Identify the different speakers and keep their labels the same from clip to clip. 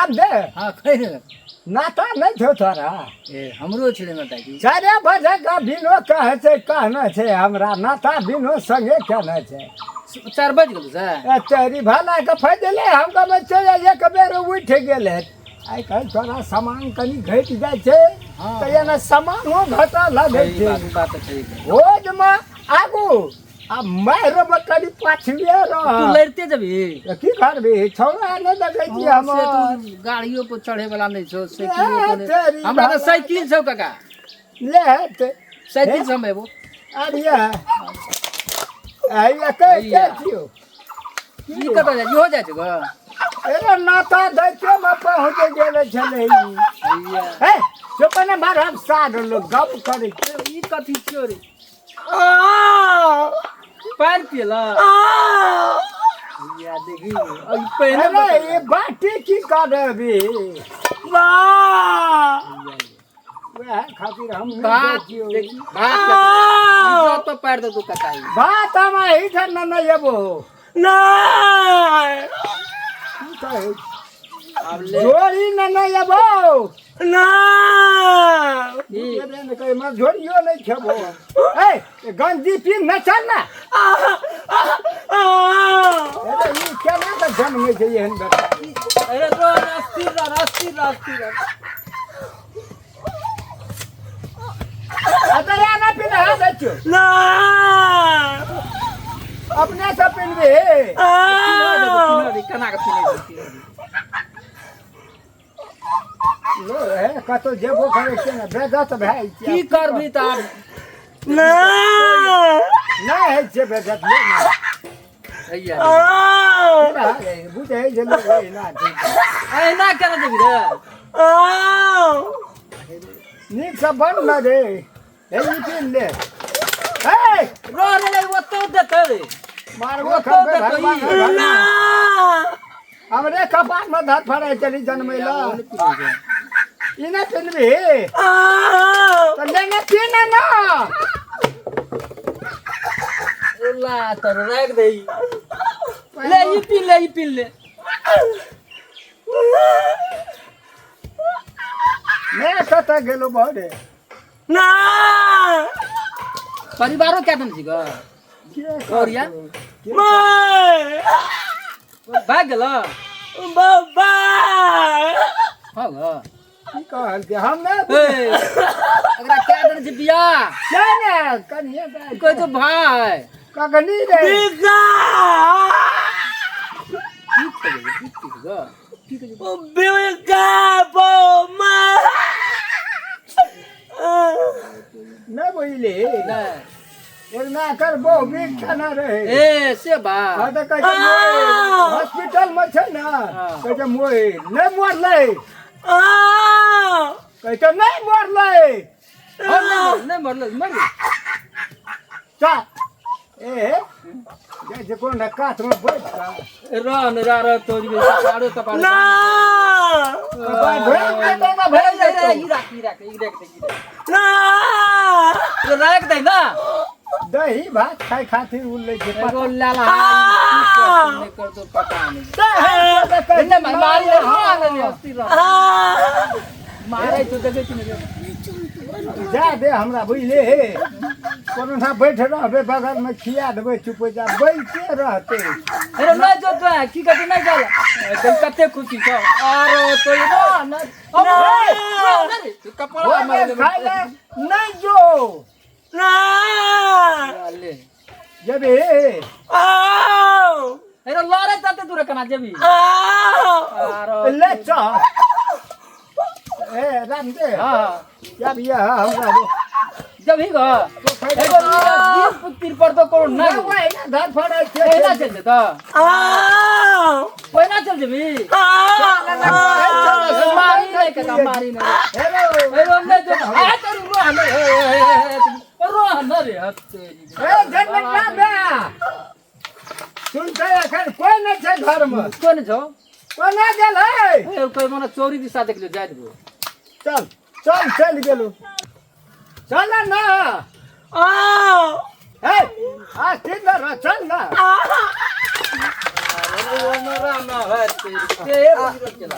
Speaker 1: रामदेव।
Speaker 2: हाँ, कहि ने।
Speaker 1: नाता नहि छौ तोरा?
Speaker 2: ए, हमरो छलै नाता की।
Speaker 1: 4 बजे का बिनो कहै छै, कहने छै हमरा नाता बिनो संगे केने छै।
Speaker 2: 4 बज गेल सर।
Speaker 1: ए तेरी भला के फैदले, हम कहबै चलि, एक बेर उठि गेल। आइ काल्हि तोरा सामान कनि घटि जाइ छै। तऽ एना सामानो घटऽ लगै
Speaker 2: सही
Speaker 1: छै।
Speaker 2: बात, बात तऽ ठीक है।
Speaker 1: भोजमे आगू आ मारिमे कनि पाछुए
Speaker 2: तू
Speaker 1: रह।
Speaker 2: लड़ते जबी।
Speaker 1: की करबी, छौड़ा नहि देखै छी
Speaker 2: हाँ,
Speaker 1: हम।
Speaker 2: से तू गाड़ियो पर चढ़े वाला नहीं छौ, साइकिलो पर
Speaker 1: ए, तेरी
Speaker 2: नहीं। हमरा तऽ
Speaker 1: भला।
Speaker 2: साइकिल छौ काका।
Speaker 1: ले ते।
Speaker 2: साइकिल से हम एबो।
Speaker 1: अरे आइया के के छियो?
Speaker 2: ई कतऽ जाइ? इहो जाइ छै गो।
Speaker 1: अरे नाता दैते मे पहुँच गेल छलै।
Speaker 2: हैया।
Speaker 1: हे, चुप ने, मारब सार लोग गप करै छै।
Speaker 2: ई कथी छियो रे? पानि पियला? हैया देखी, ई पहिने।
Speaker 1: अरे ई बाटी की करबी? वएह खातिर हम नहि
Speaker 2: भात
Speaker 1: जाइ छियौ।
Speaker 2: देखी, भात तो पारि देतौ काका ई।
Speaker 1: भात हम एहिठाम नहि एबो। की कहै?
Speaker 2: आब ले।
Speaker 1: झोरी ने नहि एबो।
Speaker 2: ई
Speaker 1: जेबे ने कहै, मैं झोरियो नहि खेबो। ए गंजी पीन न, चल ना। अरे ई केना के जन्मै छै एहन बेटा?
Speaker 2: अरे रो, अस्थिर रह, अस्थिर रह, अस्थिर रह।
Speaker 1: अतः ना पीना है बच्चो, अपने से पीनबे।
Speaker 2: पिना दे, पिना दे, केना के पिनै छै, पिना दे।
Speaker 1: लो हे, कतौ जेबो करै छै ने, बेजत भए जाइ छै।
Speaker 2: की करबी तऽ आब?
Speaker 1: नहि होइ छै बेजत, ले ने।
Speaker 2: हैया।
Speaker 1: बुझै छै लोक एहिना छै।
Speaker 2: एहिना केना देबी रे?
Speaker 1: नीकसँ बन न रे। हे, ई पीन ले। हे।
Speaker 2: रो रे, रे ओतौ देतै रे।
Speaker 1: मारबो
Speaker 2: ओतौ
Speaker 1: खबै।
Speaker 2: देतौ।
Speaker 1: भगवान
Speaker 2: ई।
Speaker 1: भगवान। हमरे कपारमे धर फड़ै चली जनमै ला। ई नहि पिनबी तऽ लेने पीने ना।
Speaker 2: ला तर राख दे ई। ले, ई पी ले, ई पी ले।
Speaker 1: नहि, कतऽ गेलो बड़े?
Speaker 2: परिवारो क्या देने छी ग? और या? भाग गेल। हाँ ग।
Speaker 1: की कहलकै हम नहि।
Speaker 2: ए, एकरा क्या देने छी बियाह?
Speaker 1: के ने कनिए।
Speaker 2: कहै छौ भाय।
Speaker 1: कखनी रे?
Speaker 2: की कहै छै, की कहै ग? की कहै छै?
Speaker 1: नहि बुझली?
Speaker 2: नहि।
Speaker 1: एक ना कर बहु बीच खाना रहे।
Speaker 2: ए से बा।
Speaker 1: हाँ, तऽ कहै छै हॉस्पिटल मे छै ने। कहै छै मोहि नहि मरलै। कहै छै नहि मरलै।
Speaker 2: हम नहि मरलै, मर गेल।
Speaker 1: चल, ए जाइ छै कोन कातमे बैठ कऽ।
Speaker 2: रह ने रह, रह तोरी आरो कपार
Speaker 1: कपार धोइ देतौ ने, भरि जेतौ।
Speaker 2: ई राख, ई राख, ई राख दे, ई राख, राख दे ना।
Speaker 1: दही भात खाय खातिर उ लै छै।
Speaker 2: एगो लाला नहीं कर तो पता नहीं।
Speaker 1: पता।
Speaker 2: नहीं, मारी ले, मारे अस्थिर रह, मारे तो देखै छी ने।
Speaker 1: जा दे हमरा, बुझले हे, कोनो ठाम बैठ रहबै बगलमे, खिया देबै, चुप जा, बैठे रहतै।
Speaker 2: अरे नहीं जो तो है की कहते नहीं जाला तुम कते खुशी छौ आरो तो ना ना अब ना रे तू कपड़ा मार
Speaker 1: भोजन खाय ले नहि जो।
Speaker 2: ले।
Speaker 1: जेबी?
Speaker 2: अरे लड़े जाते दूर कना जेबी आरो।
Speaker 1: ले चल, ए रामदेव।
Speaker 2: हां।
Speaker 1: जब यह हमरा
Speaker 2: जब ही गो एगो बीस पुत्र पर तो कोनो ना।
Speaker 1: धर फड़ै छै।
Speaker 2: पहिना चल जेता, पहिना चल जेबी। मारी नहीं काका, मारी नहीं।
Speaker 1: हेलो।
Speaker 2: एगो नहीं जो आ तेरी रो हमें रो न रे हद तेरी।
Speaker 1: ए जनमटा बे, सुनते एखन कोइ नहि छै घरमे।
Speaker 2: कोन छौ?
Speaker 1: कोना गेल है?
Speaker 2: ए कोई मने चोरी दिशा देख लियो, जाय देबो।
Speaker 1: चल चल, चलि गेलू, चल ना। हे, आ ठीक ना, चल ना।
Speaker 2: ना भाई ते चला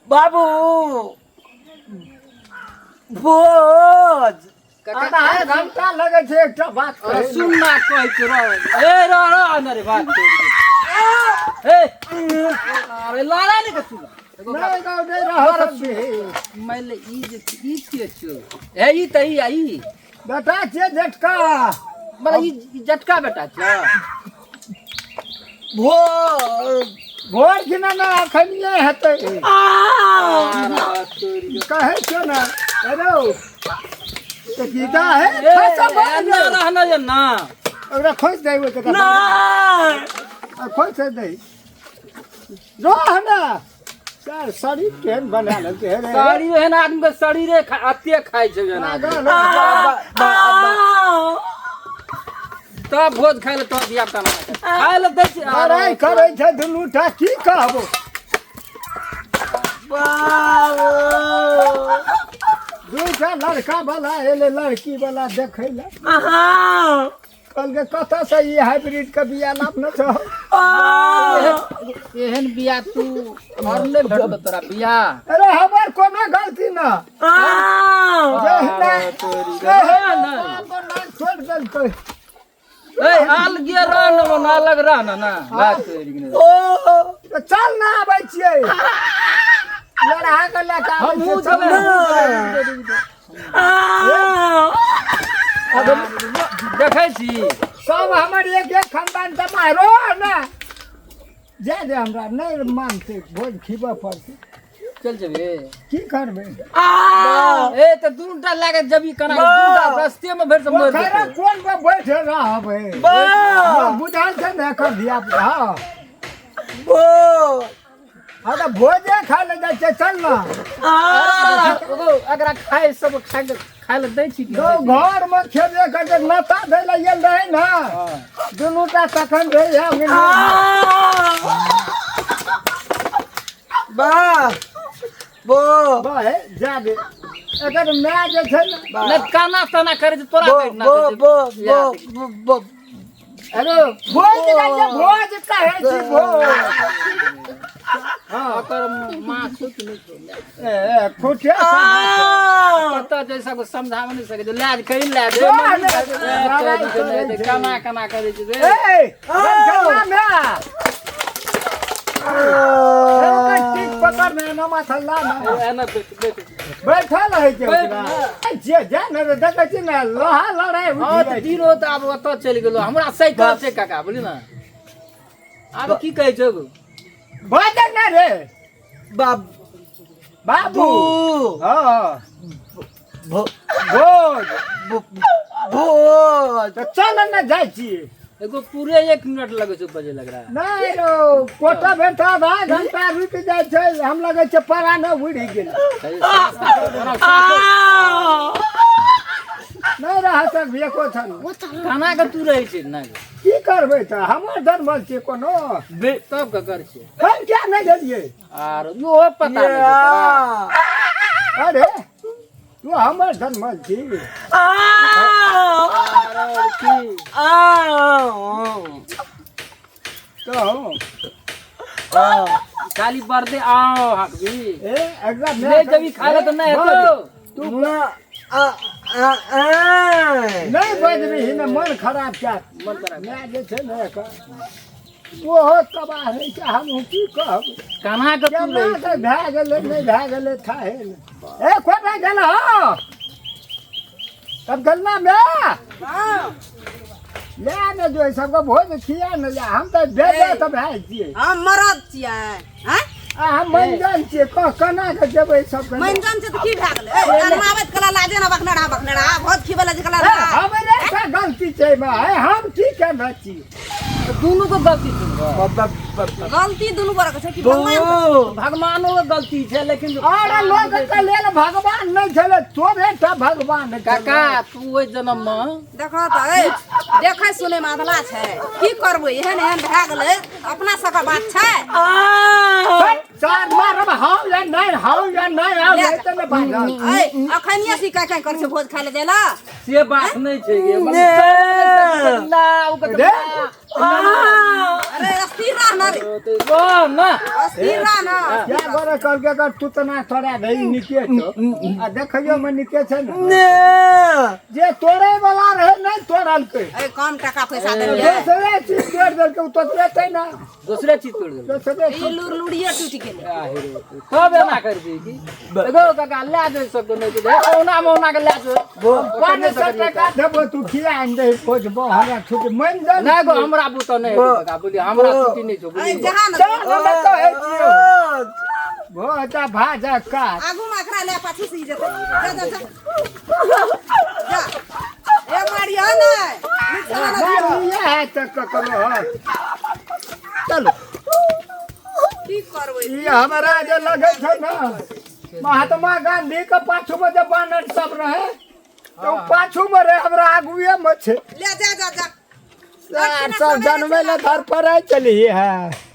Speaker 3: बाबू भोज
Speaker 2: काका
Speaker 1: आधा घंटा लगै छै एकटा बात
Speaker 2: अरे
Speaker 1: कहै
Speaker 2: सुन ना कहै छियौ रह ए रह रह ना रे बात ए अरे लाला ने कथू एगो
Speaker 1: नहि गौ नहि रह सकबी
Speaker 2: मानि ले ई जे ई के छियौ ए ई त ई आ ई
Speaker 1: बेटा छियै जेठका
Speaker 2: मतलब ई ई जटका बेटा छियौ
Speaker 3: भोज
Speaker 1: भोर खिना ना अखनिये हेतै
Speaker 2: अरे तोरी
Speaker 1: कहै छियौ ने हेलो तऽ गीता है
Speaker 2: ए
Speaker 1: खसब
Speaker 2: ना रहना जे ना
Speaker 1: ओकरा खोसि दै ओहि जगह
Speaker 3: नहि
Speaker 1: खोसि दै रह ना सर शरीर केहन बना लेलकै हे रे
Speaker 2: शरीर एहन आदमी के शरीरे अते खाइ छै एहन आदमी। तब भोज खाइ ले तब धिया पुता मना खाइ ले दै छै
Speaker 1: लड़ाइ करै छै दुनू टा की कहबो
Speaker 3: बाबू
Speaker 1: दूटा लड़का वाला एलै लड़की वाला देखै लए
Speaker 3: अहाँ
Speaker 1: कहलकै कतऽसँ ई हाइब्रिड के बिया लाबने छौ
Speaker 2: एहन बिया तू और नहि भेटतो तोरा बिया
Speaker 1: अरे हमर कोनो गलती न जहिना
Speaker 2: ना।
Speaker 1: छोड़ देलकै
Speaker 2: ए आल गिया रह न ना अलग रह न ना बात तोरी के
Speaker 1: तऽ चल ना आबै छियै लड़ा के लए कऽ आबै
Speaker 2: हमहूँ
Speaker 1: छियै, चल
Speaker 2: जेबै
Speaker 1: ना।
Speaker 2: देखै छी
Speaker 1: सब हमर एक एक खानदान से मारो ना जाय दे हमरा नहि मानतै भोज खिबऽ पड़तै
Speaker 2: चल जेबे
Speaker 1: की करबै
Speaker 2: ए तऽ दूटा लए के जबी कना दूटा रस्ते में भरि से मरि
Speaker 1: पोखरा
Speaker 2: जेतै
Speaker 1: कोन पर बैठ रहबै बुझल छै ने एकर धिया पुता हँ हँ तऽ भोजे खाय लए जाइ छियै चल ने
Speaker 2: एकरा खाय सब खाय खाय लए दै छी कि
Speaker 1: तो घर में खेबे करते नता दै लए गेल रहै ने दुनू टा तखन रहै हम बा जा दे एकर माय जे छै ने
Speaker 2: नहि काना ताना करै छै तोरा बैठना
Speaker 1: हेलो भोज जाइ भोज कहै छी भोज
Speaker 2: हँ ओकर माँ सुत नहि छौ
Speaker 1: ए खुटे
Speaker 2: कतऽ जैसा को समझाबै नहि सकै छै लए कहीं लए दे केना केना करै छै रे
Speaker 1: ए गंगा में टिक पकड़ में ना माथा ला ना
Speaker 2: एना बैठ बैठ
Speaker 1: बैठल है छै
Speaker 2: बैठ
Speaker 1: ओकरा। जे जा ने रे देखै छी ने लोहा लड़ाइ
Speaker 2: हँ
Speaker 1: उठि
Speaker 2: तऽ
Speaker 1: जाइ छै।
Speaker 2: दिनो तऽ आब ओतऽ चलि गेलो हमरा साइकिल छै काका बुझली ने आब की कहै छौ
Speaker 1: बाजै ने रे बाबू हँ भोज
Speaker 3: भोज
Speaker 1: तऽ चल ने जाइ छी
Speaker 2: एगो पूरे एक मिनट लगै छौ बजे लग रहा
Speaker 1: नहि रौ कोटा भेल तऽ आधा घंटा रुकि जाइ छै हम लगै छै परा ने उड़ि गेल नहि रह सकबी एको क्षण
Speaker 2: खाना के तू रहै छै ना
Speaker 1: की करबै तऽ हमर जनमल छियै कोनो
Speaker 2: तब ककर छियै
Speaker 1: हम किया नहि गेलियै
Speaker 2: आर इहो पता नहि छै तोरा।
Speaker 1: अरे तू हमर जनमल छी
Speaker 2: आर और की
Speaker 1: कहू
Speaker 2: खाली बर्दे आओ हकबी
Speaker 1: ए एकरा
Speaker 2: नहि जबी खाय ला तऽ नहि हेतौ
Speaker 1: तू नहि बजबही ने मन खराब कए
Speaker 2: मन खराब
Speaker 1: माय जे छै ने एकर ओहो तबाह रहै छै हमहूँ की कहब
Speaker 2: केना के तू
Speaker 1: केना
Speaker 2: रहै
Speaker 1: के भए गेलै नहि भए गेलै थाहे नहि ए कोना गेल हँ तब गेल ना माय ले ने जो सबके भोज खिया ने जा हम तऽ बेबे तऽ भए छियै
Speaker 4: हम मरद छियै आँय
Speaker 1: आ हम मंजन छियै कह केना के जेबै सबके
Speaker 4: मंजन छै तऽ की भए गेलै ए, जनमाबैत कला लाजे ना बखनड़ा बखनड़ा भोज खिबै लए जे कला
Speaker 1: ए, हमरे टा गलती छै एहिमे ए, हम की केने छी
Speaker 2: दुनू के गलती छै ने।
Speaker 4: गलती दुनू गोरा के छै कि भगवान के छै?
Speaker 2: भगवानो के गलती छै लेकिन
Speaker 1: अरे लोग के लेल भगवान नहि छलै तोरे टा भगवान छलै।
Speaker 2: काका तू ओहि जन्म मे
Speaker 4: देखो तऽ ए देखै सुनै मे अधला छै की करबै एहन एहन भए गेलै अपना सबके बात छै
Speaker 1: हट, चार मारब हाउ या नहि हाउ या नहि हाउ
Speaker 4: ले
Speaker 1: नहि तऽ ने बाजल
Speaker 4: ए अखनिये से कहीं कहीं करै छै भोज खाय लए जाइ लए
Speaker 2: से बात नहि छै गे।
Speaker 3: ने।
Speaker 2: ना, ओ कहतै,
Speaker 1: रे।
Speaker 4: अरे अस्थिर रह ना रे,
Speaker 2: ओ, ना।
Speaker 4: अस्थिर रह ना।
Speaker 1: क्या गोरे कहलकै एकर तू तऽ ना तोरा भई निके छौ आ देखैयो मे निके छै ने।
Speaker 3: ने।
Speaker 1: जे तोड़े वाला रहे नहि तोड़लकै।
Speaker 4: अरे कम टका पैसा देलियै।
Speaker 1: दोसरे चीज तोड़ि देलकै, ओ तोड़ले छै ने।
Speaker 2: दोसरे चीज तोड़ि देलकै।
Speaker 1: दोसरे
Speaker 4: ई लुर लुड़िए टूटि गेलै।
Speaker 2: आ हे रे, तब एना करबी की? एगो काका लए जो सबके नहि छै, औना मौना के लए जो।
Speaker 1: 500 टका देबो, तू खिया आनि दही भोज, हमरा छुट्टी मानि जा।
Speaker 2: नहि गो, हमरा बुते नहि हेतौ काका, बुझलियै, हमरा छुट्टी नहि छौ,
Speaker 4: अरे
Speaker 2: बुझलियै।
Speaker 4: जहाँ ने
Speaker 1: चल ने कहै छियौ भोज आ भाजा काट।
Speaker 4: आगू मे एकरा ले, पाछू से ई जेतै। जा जा जा जा, ए मारियो नै नीक से ना दियौ।
Speaker 1: मारिए है तऽ ककरो हक। चलो।
Speaker 4: की करबै?
Speaker 1: ई हमरा जे लगै छै ने, महात्मा गांधी के पाछू में जे बानर सब रहे तऽ ओ पाछू में रहे, हमरा आगुए में छै।
Speaker 4: ले जा जा जा।
Speaker 1: आर सब जनमे ले धर पर चली है।